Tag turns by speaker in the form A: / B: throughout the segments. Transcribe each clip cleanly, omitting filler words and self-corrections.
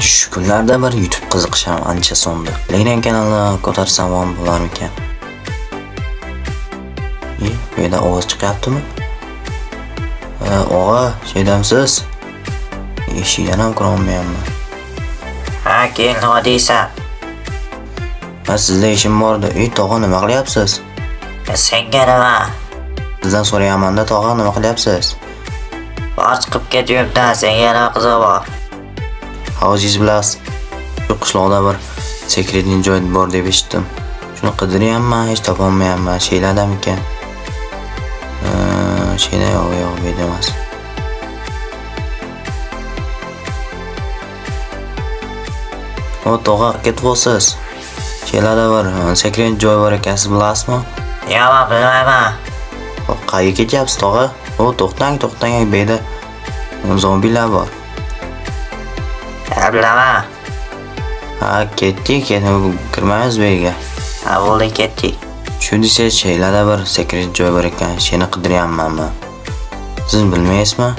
A: Shu kunlarda bir YouTube qiziqishim ancha so'ndi. Telegram kanalini ko'tarsam ham bo'larmikan? E, bu yerdan ovoz chiqyaptimi? Og'a, shaydamsiz? Eshikdan ham kirolmayapman.
B: Ha, kel, nima deysan?
A: Ha, sizda ishim bor edi. Ey, tog'a, nima qilyapsiz?
B: Senga nima?
A: Sizdan so'rayapman-da, tog'a, nima qilyapsiz?
B: Bor, chiqib ket uyimdan, senga nima qizig'i bor?
A: Ha, o'zingiz bilasiz. Shu qishloqda bir секретный joy bor deb eshitdim. Shuni qidiryapman, hech topolmayapman. Sheyladamikan? Sheyla yo'q, yo'q, bu yerda emas. O, tog'a, ketyapsiz. Shelarda bir секрет joy bor ekan, siz bilasizmi?
B: Yo'q, men bilmayman.
A: Hop, qayerga ketyapsiz, tog'a? O, to'xtang, to'xtang, bu yerda zombilar bor.
B: Ha, bilaman.
A: Ha, ketdik, kirmaymiz bu yerga.
B: Ha, bo'ldi, ketdik.
A: Shu desangiz, Shelarda bir секрет joy bor ekan, shuni qidiryapman men. Siz bilmaysizmi?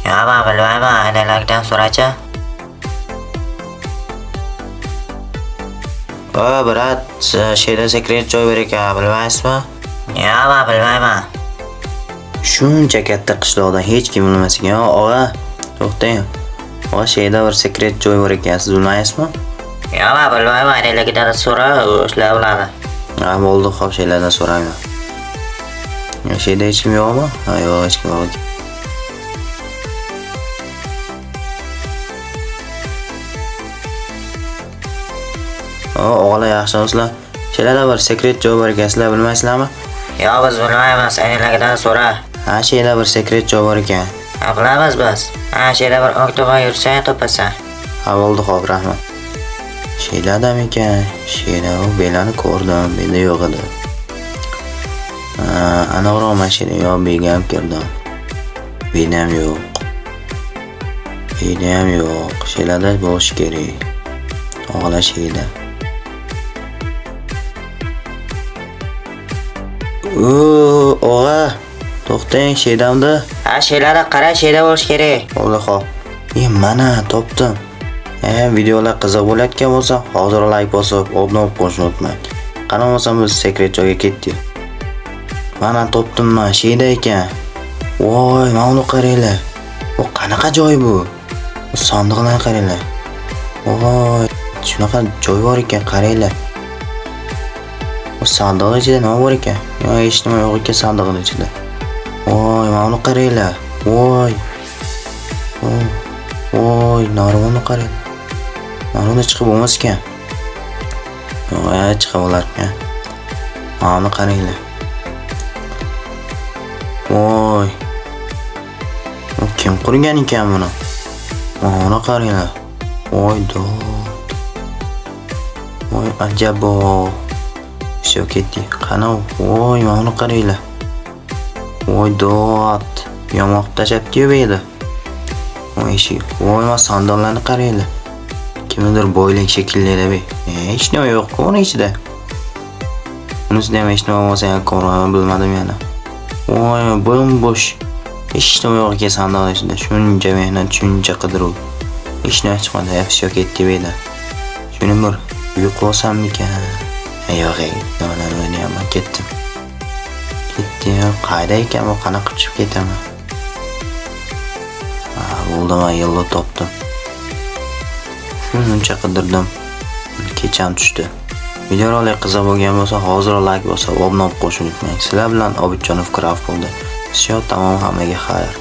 B: Yo'q, men bilmayman, aynalardan so'rachi.
A: O, брат, Sheyda секрет joy bor ekan, bilmaysizmi?
B: Yo'q, men bilmayman.
A: Shuncha katta qishloqda hech kim bilmas ekan. Og'a, to'xtang. Og'a, Sheyda bir секрет joy bor ekan, siz bilmaysizmi?
B: Yo'q, men bilmayman, aynalardan so'ra, o'shalar biladi.
A: Ha, bo'ldi, xo'p, Sheylardan so'rayman. Sheyda hech kim yo'qmi? Ha, yo'q, hech kim yo'q. O, o'g'lar, yaxshimisizlar? Sheylarda bir секрет joy bor ekan, sizlar bilmaysizlarmi?
B: Yo'q, biz bilmaymiz, aynalardan so'ra.
A: Ha, Sheyda bir секрет joy bor ekan.
B: Ha, bilamiz biz. Ha, Sheyda bir o'ng tomon yursang topasan.
A: Ha, bo'ldi, xo'p, rahmat. Sheyladam ekan. Sheyda, u belani ko'rdim, bu yerda yo'q edi. Ha, aniqroq mana shu yerda yo'q, bu yerga ham kirdim. Bu yerda ham yo'q. Bu yerda ham yo'q. Shelarda bo'lishi kerak. O'g'lar Sheyda. O, og'a, to'xtang, Sheydamda.
B: Ha, Shelarda qara, Sheyda bo'lishi kerak.
A: Bo'ldi, xo'p. E, mana topdim. Videolar qiziq bo'layotgan bo'lsa, hozir like bosib, obuna bo'lib qo'yishni unutmang. Qani bo'lmasa biz секрет joyga ketdik. Mana topdim men, Sheyda ekan. Voy, mana uni qaranglar. Bu qanaqa joy bu? Bu sandiqlarni qaranglar. Voy, shunaqa joy bor ekan, qaranglar. Bu sandiqning ichida nima bor ekan? Yo'q, hech nima yo'q ekan sandiqning ichida. Voy, mana uni qaranglar. Voy. Voy, narvoni qarang. Narvoni chiqib bo'lmas ekan. Yo'q, chiqib bo'lar ekan. Mana uni qaranglar. Voy. Bu kim qurgan ekan buni? Mana uni qaranglar. Voy, dod. Voy, ajabo. Всё, ketdik. Qani, voy, mana uni qaranglar. Voy, dod. Yamoq tashlabdi-yu bu yerda. Voy, eshik. Voy, mana sandiqlarni qaranglar. Kimnidir boylik shekilli bu. Hech nima yo'q-ku uni ichida. Unisida ham hech nima bo'lmasa ham ko'raman, bilmadim yana. Voy, bo'm-bo'sh. Hech nima yo'q ekan sandiqning ichida. Shuncha mehnat, shuncha qidiruv. Hech nima chiqmadi. Всё, ketdi bu yerda. Shuni bir uy qilsammikan? Yo'q, ey, nimalarni o'ynayapman, ketdim. Ketdim. Qayda ekan bu? Qanaqa chiqib ketaman? Ha, bo'ldi, men yo'lni topdim. Shuncha qidirdim. Kecham tushdi. Videorolik qiziq bo'lgan bo'lsa, hozir like bosib, obuna bo'lib qo'yishni unutmang. Sizlar bilan Obidjonov Craft bo'ldi. Всё, tamom, hammaga xayr.